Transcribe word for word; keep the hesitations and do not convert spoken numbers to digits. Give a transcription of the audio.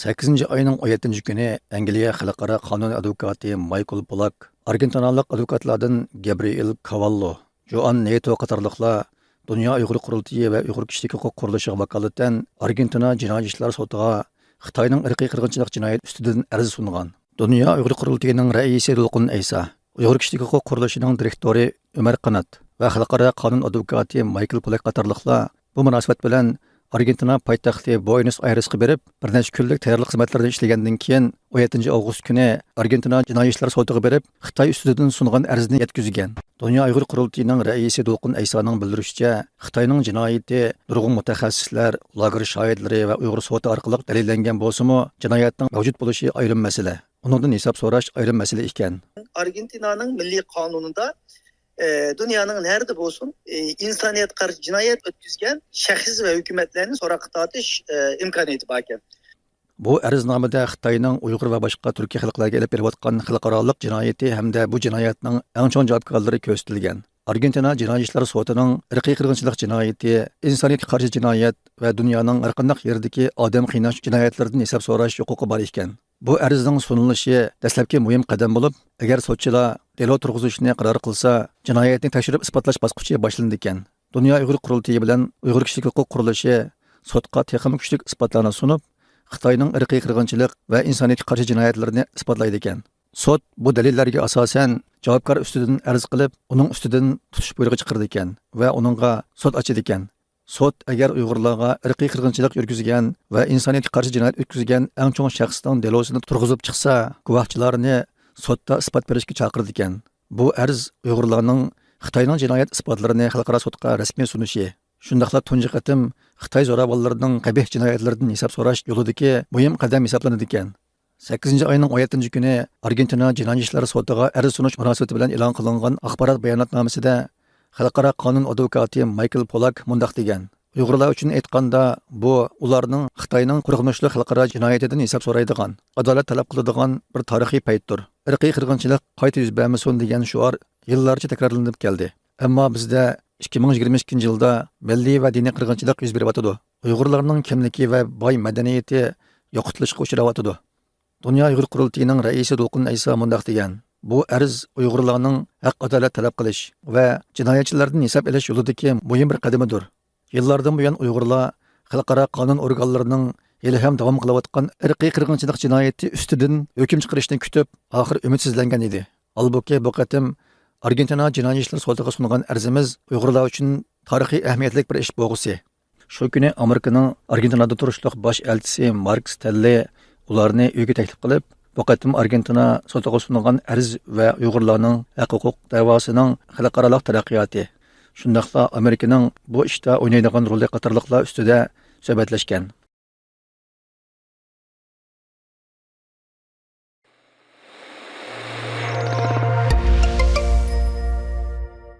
سەككىزىنچى ئاينىڭ ئون يەتتىنچى كۈنى ئەنگلىيە خەلقئارا قانۇن ئادۋوكاتى مايكل پولاك ئارگېنتىنالىق ئادۋوكاتلاردىن گابرىئېل كاۋاللو، جوئان نېيتو قاتارلىقلار دۇنيا ئۇيغۇر قۇرۇلتىيى ۋە ئۇيغۇر كىشىلىك ھوقۇق قۇرۇلۇشىغا ۋاكالىتەن ئارگېنتىنا جىنايى ئىشلار سوتىغا خىتاينىڭ ئىرقىي قىرغىنچىلىق جىنايەت ئۈستىدىن ئەرز سۇنغان. دۇنيا ئۇيغۇر قۇرۇلتىيىنىڭ رەئىسى دولقۇن ئەيسا، ئۇيغۇر كىشىلىك ھوقۇق قۇرۇلۇشىنىڭ دىرېكتورى ئۆمەر قانات ۋە خەلقئارا قانۇن ئادۋوكاتى مايكل پولاك قاتارلىقلار بۇ مۇناسىۋەت بىلەن ئارگېنتىنا پايتەختى بوئېنوس ئايرېسقا بېرىپ، بىر نەچچە كۈنلۈك تەييارلىق خىزمەتلىرىنى ئىشلىگەندىن كېيىن، ئون يەتتىنچى ئاۋغۇست كۈنى ئارگېنتىنا جىنايى ئىشلار سوتىغا بېرىپ، خىتاي ئۈستىدىن سۇنغان ئەرزنى يەتكۈزگەن. دۇنيا ئۇيغۇر قۇرۇلتىيىنىڭ رەئىسى دولقۇن ئەيسانىڭ بىلدۈرۈشىچە، خىتاينىڭ جىنايىتى نۇرغۇن مۇتەخەسسىسلەر، لاگېر شاھىتلىرى ۋە ئۇيغۇر سوتى ئارقىلىق دەلىللەنگەن بولسىمۇ، جىنايەتنىڭ مەۋجۇت بولۇشى ئايرىم مەسىلە. ئۇنىڭدىن ھېساب سوراش ئايرىم مەسىلە ئىكەن. ئارگېنتىنانىڭ مىللىي قانۇنىدا، ئە، دۇنيانىڭ نەرىدە بولسۇن، ئە، ئىنسانىيەتكە قارشى جىنايەت ئۆتكۈزگەن شەخس ۋە ھۆكۈمەتلەرنى سوراققا تارتىش، ئە، ئىمكانىيىتى بار ئىكەن. بۇ ئەرزنامىدە خىتاينىڭ ئۇيغۇر ۋە باشقا تۈركىي خەلقلەرگە ئېلىپ بېرىۋاتقان خەلقئارالىق جىنايىتى ھەمدە بۇ جىنايەتنىڭ ئەڭ چوڭ جاۋابكارلىرى كۆرسىتىلگەن. ئارگېنتىنا جىنايى ئىشلار سوتىنىڭ ئىرقىي قىرغىنچىلىق جىنايىتى، ئىنسانىيەتكە قارشى جىنايەت ۋە دۇنيانىڭ ھەرقانداق يېرىدىكى ئادەم قىيناش جىنايەتلىرىدىن ھېساب سوراش ھوقۇقى بار ئىكەن. بۇ ئەرزنىڭ سۇنۇلۇشى دەسلەپكى مۇھىم قەدەم بولۇپ، ئەگەر سوتچىلار دېلو تۇرغۇزۇشنى قارار قىلسا، جىنايەتنى تەكشۈرۈپ ئىسپاتلاش باسقۇچى باشلىنىدىكەن. دۇنيا ئۇيغۇر قۇرۇلتىيى بىلەن ئۇيغۇر كىشىلىك ھوقۇق قۇرۇلۇشى سوتقا تېخىمۇ كۈچلۈك ئىسپاتلارنى سۇنۇپ، خىتاينىڭ ئىرقىي قىرغىنچىلىق ۋە ئىنسانىيەتكە قارشى جىنايەتلىرىنى ئىسپاتلايدىكەن. سوت بۇ دەلىللەرگە ئاساسەن، جاۋابكار ئۈستىدىن ئەرز قىلىپ، ئۇنىڭ ئۈستىدىن تۇتۇش بۇيرۇقى چىقىرىدىكەن ۋە ئۇنىڭغا سوت ئاچىدىكەن. سوت ئەگەر ئۇيغۇرلارغا ئىرقىي قىرغىنچىلىق يۈرگۈزگەن ۋە ئىنسانىيەتكە قارشى جىنايەت ئۆتكۈزگەن ئەڭ چوڭ شەخسنىڭ دېلوسىنى تۇرغۇزۇپ چىقسا، گۇۋاھچىلارنى سوتتا ئىسپات بېرىشكە چاقىرىدىكەن. بۇ ئەرز ئۇيغۇرلارنىڭ خىتاينىڭ جىنايەت ئىسپاتلىرىنى خەلقئارا سوتقا رەسمىي سۇنۇشى، شۇنداقلا تۇنجى قېتىم خىتاي زوراۋانلىرىنىڭ قەبىھ جىنايەتلىرىدىن ھېساب سوراش يولىدىكى مۇھىم قەدەم ھېسابلىنىدىكەن. سەككىزىنچى ئاينىڭ ئون يەتتىنچى كۈنى ئارگېنتىنا جىنايى ئىشلار سوتىغا ئەرز سۇنۇش مۇناسىۋىتى بىلەن ئېلان قىلىنغان ئاخبارات باياناتنامىسىدە خەلقئارا قانۇن ئادۋوكاتى مايكل پولاك مۇنداق دېگەن: «ئۇيغۇرلار ئۈچۈن ئېيتقاندا، بۇ ئۇلارنىڭ خىتاينىڭ قورقۇنچلۇق خەلقئارا جىنايىتىدىن ھېساب سورايدىغان، ئادالەت تەلەپ قىلىدىغان بىر تارىخىي پەيتتۇر. ئىرقىي قىرغىنچىلىق قايتا يۈز بەرمىسۇن» دېگەن شوئار يىللارچە تەكرارلىنىپ كەلدى. ئەمما بىزدە ئىككى مىڭ يىگىرمە ئىككىنچى يىلدا مىللىي ۋە دىنىي قىرغىنچىلىق يۈز بېرىۋاتىدۇ. ئۇيغۇرلارنىڭ كىملىكى ۋە باي مەدەنىيىتى يوقىتىلىشقا ئۇچراۋاتىدۇ. دۇنيا ئۇيغۇر قۇرۇلتىيىنىڭ رەئىسى دولقۇن ئەيسا مۇنداق دېگەن: «بۇ ئەرز ئۇيغۇرلارنىڭ ھەق-ئادالەت تەلەپ قىلىش ۋە جىنايەتچىلەردىن ھېساب ئېلىش يولىدىكى مۇھىم بىر قەدىمىدۇر. يىللاردىن بۇيان ئۇيغۇرلار خەلقئارا قانۇن ئورگانلىرىنىڭ ھېلىھەم داۋام قىلىۋاتقان ئىرقىي قىرغىنچىلىق جىنايىتى ئۈستىدىن ھۆكۈم چىقىرىشىنى كۈتۈپ، ئاخىر ئۈمىدسىزلەنگەن ئىدى. ھالبۇكى، بۇ قېتىم ئارگېنتىنا جىنايى ئىشلار سوتىغا سۇنغان ئەرزىمىز ئۇيغۇرلار ئۈچۈن تارىخىي ئەھمىيەتلىك بىر ئىش بولغۇسى.» شۇ كۈنى ئامېرىكىنىڭ ئارگېنتىنادا تۇرۇشلۇق باش ئەلچىسى ماركس تەللى ئۇلارنى ئۆيىگە تەكلىپ قىلىپ، بۇ قېتىم ئارگېنتىنا سوتىغا سۇنغان ئەرز ۋە ئۇيغۇرلارنىڭ ھەق-ھوقۇق دەۋاسىنىڭ خەلقئارالىق تەرەققىياتى، شۇنداقلا ئامېرىكىنىڭ بۇ ئىشتا ئوينايدىغان رولى قاتارلىقلار ئۈستىدە سۆھبەتلەشكەن.